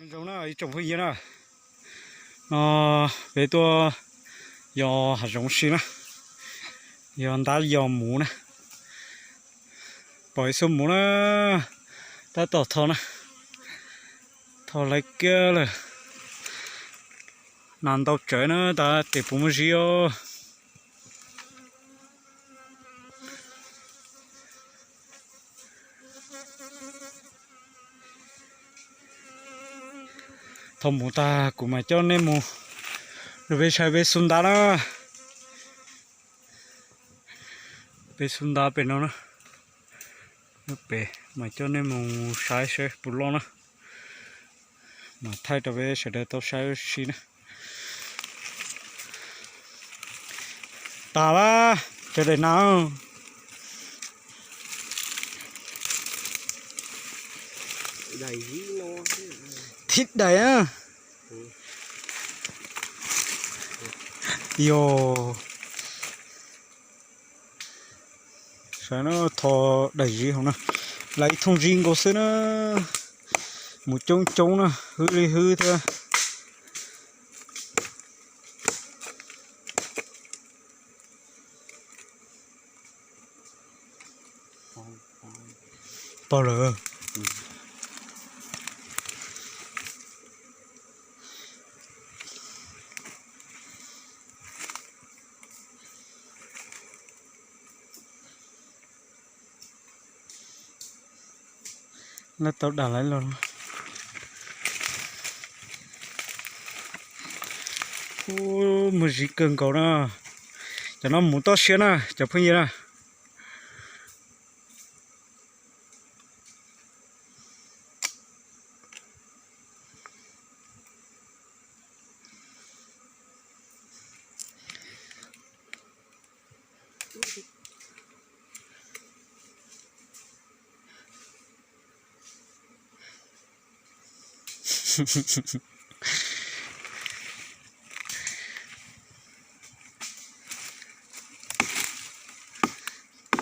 Zoo na ib tsoom phooj ywg na, no peb tuaj yos hav zoov si na, yos ntab yos muv na, pom ib xuab muv na, tab tom tho na, tho lawv kiag lawm, nas ntau tsawv na, tab tes puas muaj zib os. Thaum mus tag kuv mam coj nej mus rau peb saib peb xub ntab na. Peb xub ntab pem no na. Pem mam coj nej mus saib saib puas loj na. Mam thaij rau peb sawv daws tau saib ua si na. Tas lawm, cov daim nas. Thib daim na. Yog, saib no, tho daim zib hauv na, lawv ib thooj zib nkaus xwb na. Mus coob coob na, hwb li hwb thiab. Pog lawm. Lawv tau dam lawv los. Ub, muaj zib kawg nkaus na. Cov no mus toj siab na cov phooj ywg na.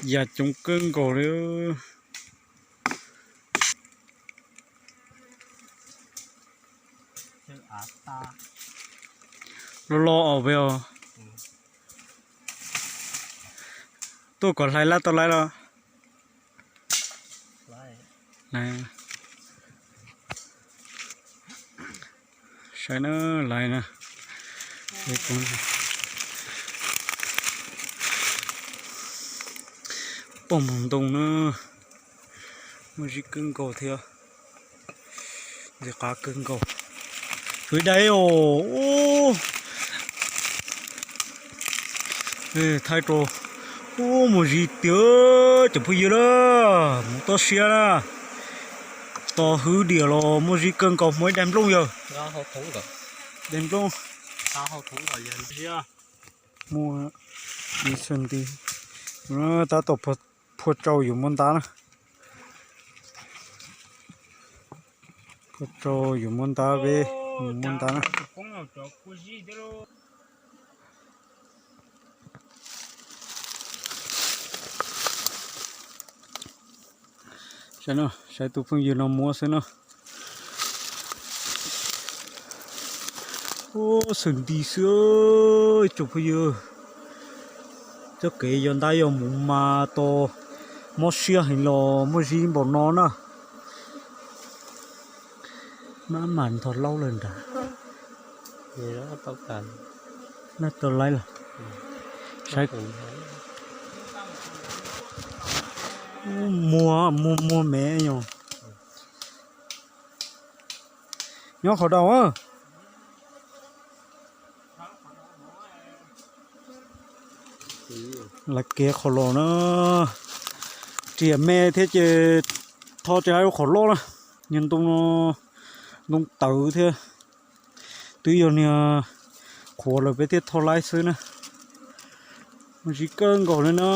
Yam coob kawg nkaus li. Los los os peb os. Tuaj kom hlais laj tau lais los. Saib na, lais na. Pom mus ntoo na. Muaj zib kawg nkaus thiab. Ntxim qab kawg nkaus. Hwv dai os. Thaij rau. Ub, muaj zib tiag cov phooj ywg na. Mus toj siab na. Tos hwv diam los muaj zib kawg nkaus, muaj ib daim nplooj yawg. Daim nplooj. Muaj ib xwb nti. Tab tom phua tsau yuav muab ntab na. Phua tsau yuav muab ntab, peb mus muab ntab na. Saib no, saib tus phooj ywg no muab xwb no. Ub, xwm nti xwb, ib tsoom phooj ywg. Txoj kev yos ntab yos mus mas tos mob siab heev los muaj zib npaum no na. Maj mam ntho laub lawm nrad. Laj tau laib los. Saib, muag muag muag me yog. Nyob qhov dau. Lawv kev qhov los na, riam me thiab ces tho tsis hais qhov loj na, niag ntoo, ntoo tawv thiab. Twb yog niag qhuav lawm peb thiaj tho laib xwb na. Muaj zib kawg nkaus li na.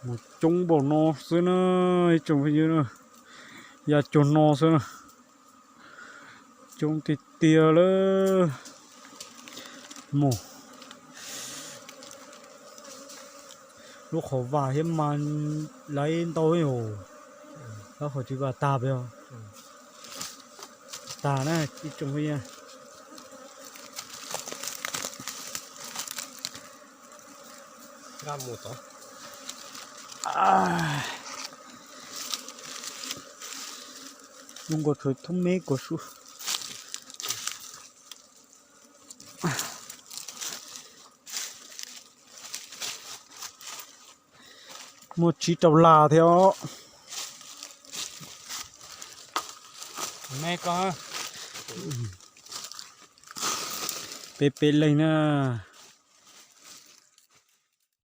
Mus coob npaum no xwb na, ib tsoom phooj ywg na, ya cuag no xwb na. Coob tiag tiag lawm. Mus, lub qhov vaj thiab mas lawv ntau os. Qhov tsis vas tag pes os. Tag na ib tsoom phooj ywg. Zoo nkaus tshuav thoob me kuv su. Muaj tsib rau las thiab os. Peb peb leeg na.